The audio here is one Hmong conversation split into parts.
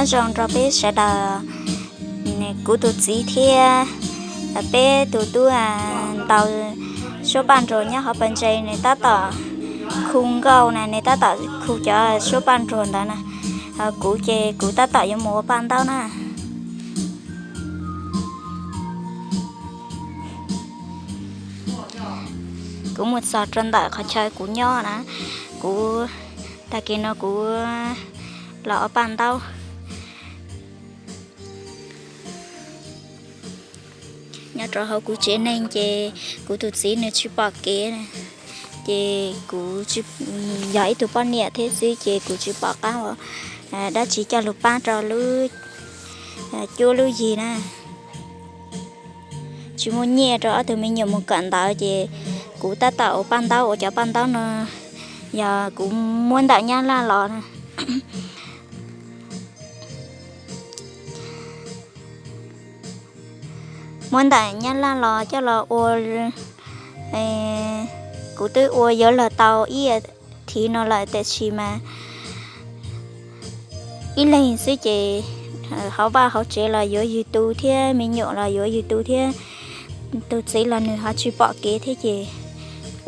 Nyob zoo rau peb sawv daws, kuv tus txiv thiab peb tus tub ntaus suab paj nruas nyob hauv pas ntses, nws tab tom khu nkauj na, nws tab tom khu cov suab paj nruas ntawd na. Kuv ces kuv tab tom yuav mus ua paj ntaub na. Kuv mus txog rau ntawm qhov chaw kuv nyob na, kuv, tag kis no kuv los ua paj ntaub. Nyob rau hauv kuv tsev neeg ces kuv tus txiv nws tsis pom kev, ces kuv, yog ib tug poj niam thiab xwb ces kuv tsis pom qab ua dab tsi coj lug pab rau lub cuab lub yig na. Tsis muaj nyiaj rau ob tug me nyuam mus kawm ntawv ces kuv tab tom ua paj ntaub, ua cov paj ntaub no yog kuv muab ntawm Nyab Laj los na. Muab ntawm Nyab Laj los coj los ua, kuv twb ua yuav luag tau ib thiv no lawm, tiam sis mas ib leeg xwb ces hauv vaj hauv tsev los yuav yus tu thiab, me nyuam los yuav yus tu thiab, tus txiv los nws ho tsis pom kev thiab ces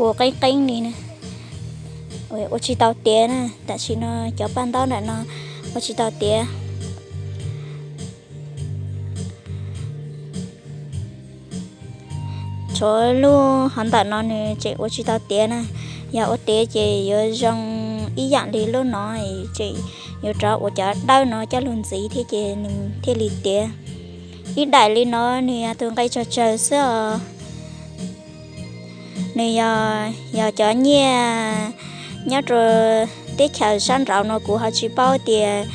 ua qeeb qeeb li na, ua tsis tau tiav na. Tam sim no cov paj ntaub ntawm no ua tsis tau tiav. Tshuav lub hov ntawm no nws tseem ua tsis tau tiav na. Yog ua tiav ces yuav zoo ib yam li lub no, tseem yuav rov ua cov dawb no coj lug ntxiv thiab ces nws thiaj li tiav. Ib daim li no nws yog tus nqi tsawg tsawg xwb os. Nws yog, yog cov nyiaj nyob rau teb chaws sab nraud no kuv ho tsis paub tias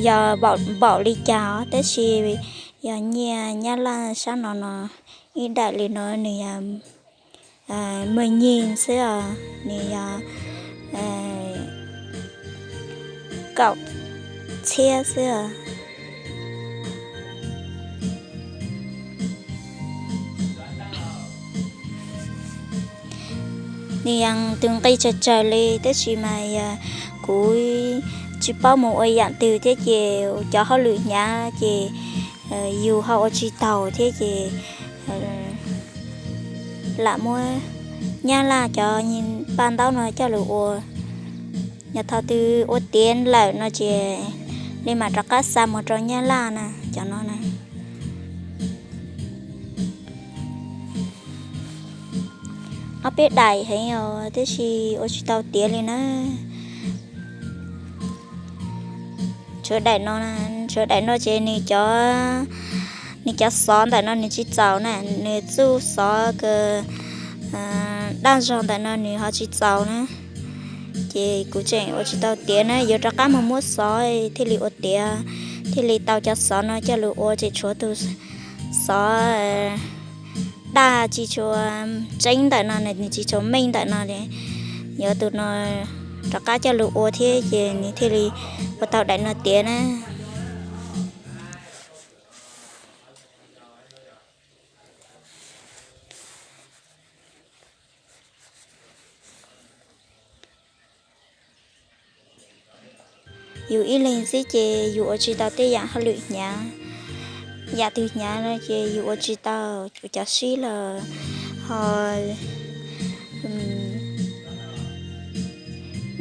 yog npaum li cas os, tab sis yog nyiaj Nyab Laj sab no no, ib daim li no nws yog me nyig xwb os, nws yog kaum txhiab xwb os. Nws yog tus nqi tsawg tsawg li, tab sis mas yog kuv tsis paub mus ua yam twg thiab ces cov hauj lwm hnyav ces yus ho ua tsis taus thiab ces lam muab Nyab Laj cov paj ntaub no coj lug ua. Yog thaum twg ua tiav lawm no ces li mam rov qab xa mus rau Nyab Laj na, cov no na. Ob peb daim heev os, tab sis ua tsis tau tiav li na. Tshuav daim no, tshuav daim no ces nws cov, nws cov xov ntawm no nws tsis txaus na, nws txuj xov kws daj zog ntawm no nws ho tsis txaus na. Ces kuv tseem ua tsis tau tiav na, yuav rov qab mus muab xov thiaj li ua tiav, thiaj li tau cov xov no coj lug ua, tseem tshuav tus xov daj tsis tshua tseeb ntawm no, nws tsis tshua meej ntawm no, yuav tus no rov qab coj lug ua thiab ces nws thiaj li ua tau daim no tiav na. Yus ib leeg xwb ces yus ua tsis tau tej yam hauj lwm hnyav. Yam twg hnyav no ces yus ua tsis tau, cov sib los ho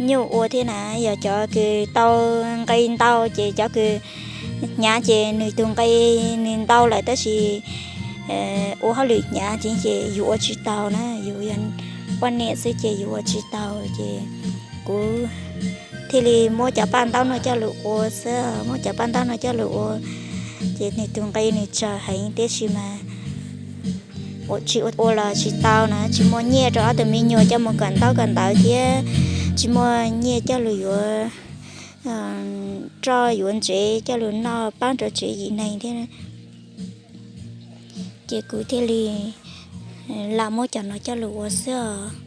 nyuaj ua thiab na. Yog cov kws tau nqi ntau ces cov kws hnyav ces nws tus nqi nws ntau lawm tab sis ua hauj lwm hnyav ces yus ua tsis tau na, yus yog poj niam xwb ces yus ua tsis tau. Ces kuv thiaj li muab cov paj ntaub no coj lug ua xwb, muab cov paj ntaub no coj lug ua ces nws tus nqi nws tsawg heev tiam sis mas ua tsis ua los tsis tau na, tsis muaj nyiaj rau ob tug me nyuam coj mus kawm ntaub kawm ntawv thiab tsis muaj nyiaj coj lug yuav roj yuav ntsev coj lug noj paab rau tsev yim neeg thiab. Ces kuv thiaj li lam muab cov no coj lug ua xwb os.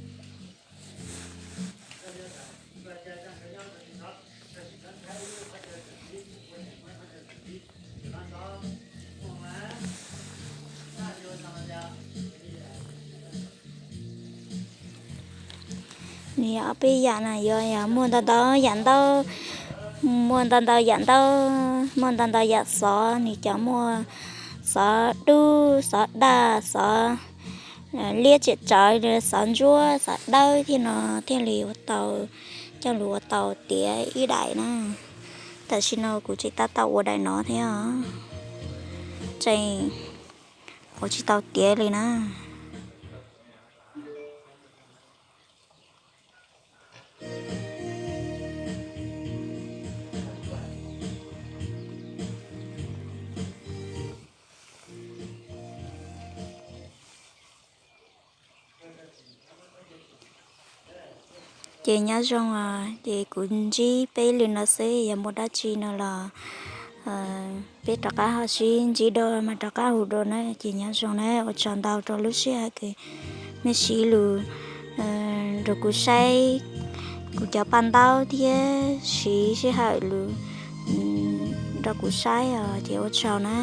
Nws yog ob peb yam na, yuav yog muaj ntau ntau yam ntaub Muaj ntau ntau yam ntaub, muaj ntau ntau yam xov, nws cov muaj xov dub, xov daj, xov liab tsiam tsawv, xov ntsuab, xov dawb thiab no, thiaj li ua tau, coj lug ua tau tiav ib daim na. Tam sim no kuv tseem tab tom ua daim no thiab os, tseem ua tsis tau tiav li na. Ces nyob zoo os, ces kuv ntsib peb li no xwb, yog muaj dab tsi no los peb rov qab ho sib ntsib dua mas rov qab hu dua na. Ces nyob zoo na, ua tsaug ntau rau lub sij hawm kws nej siv lug nrug kuv saib kuv cov paj ntaub thiab siv sij hawm lug nrug kuv saib os, ces ua tsaug na.